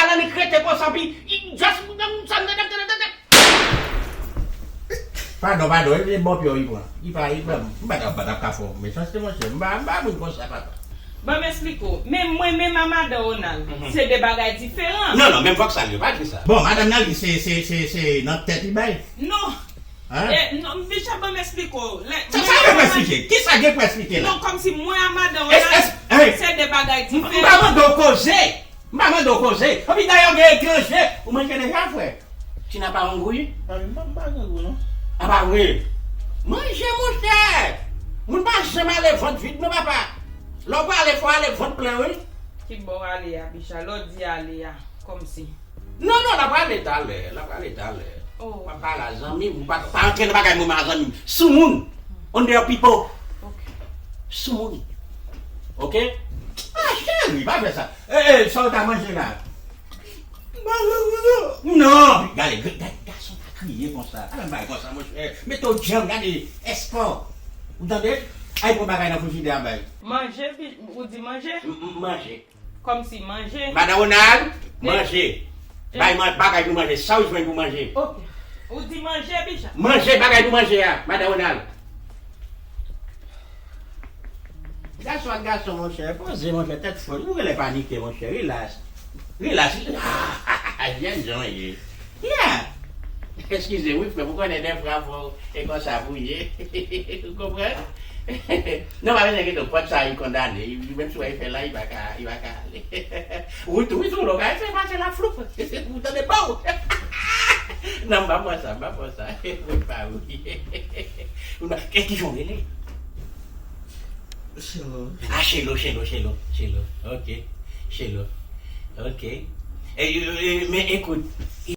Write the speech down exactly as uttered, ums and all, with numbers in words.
Ala nèg rete konsa, pi, i, just, sa m tande, tande, tande. Padon, padon, e bò pye w li pran. Li pa, li pran. M pa t ap, pa t ap ka fè w mechanste, monchè. M pa, m pa moun konsa, papa. Ban m esplike w. Men mwen, menm a madan Ronald, se de bagay diferan. Non, non, menm vòksal yo, pa di sa. Bon, madanm nan, li, se, se, se, se nan tèt li bay. Non. Hein? E, non, Bicha, ban m esplike w. Sa, sa gen pou esplike? Kisa gen pou esplike la? Non, kòmsi mwen a madan Ronald, se de bagay diferan. M pa mande w koze. M pa mande w koze. Anpi dayè w gen etranje. Ou manje deja, frè? Tu n'as pas hungry? A, m pa, m pa grangou, non. A, pa vre. Manje, monchè. Moun pa janm ale vant vid, non, papa. Lè w prale, fò w ale vant plen, wi. Ki bò w ale a, Bicha? Lè w di ale a, kòmsi. Non, non, l ap ale talè, l ap ale talè. Oh. M ap pale a zanmi m, ou pa, pa antre nan bagay moun a zanmi m. Soumoun. Under people. Ok. Soumoun. Ok? Ah, cheri, pa fè sa. Eh, eh, sa w ta manje la? M pa janm manje. Non, gade, gade, gason ta kriye konsa. Ala m bay konsa, monchè. Mete w djanm, gade, espò. Ou tande? Ay, pran bagay nan frijidè a bay. Manje, pi, ou di manje? M, m, manje. Kòmsi manje. Madan Ronald, manje. Bay man, bagay pou manje. Sa w jwenn pou manje. Ok. Ou di manje, Bicha. Manje, bagay pou manje a, Madan Ronald. Gason ak gason, monchè. Poze, monchè, tèt fwèt. Ou genlè panike, monchè. Relax. Relax. Ah, jèn jan w ye. Yeah. Eskize m, wi, frè m, ou konnen dèfwa fò e konsa pou ye. Ou konprann? Non, pa bezwen enkyete w, pòt sa a, li kondane. Li, li, menm si w wè l fè la, li pa ka, li pa ka ale. Wi, tou, wi, tou, lè w ka fè pase la, floup. Ou tande, pow! Non, m pa pran sa, m pa pran sa. Wi, pa wi. Ou nan, e ki jan w rele? Chelo. Ah, Chelo, Chelo, Chelo, Chelo. Ok. Chelo. Ok. E, e, e, men ekout,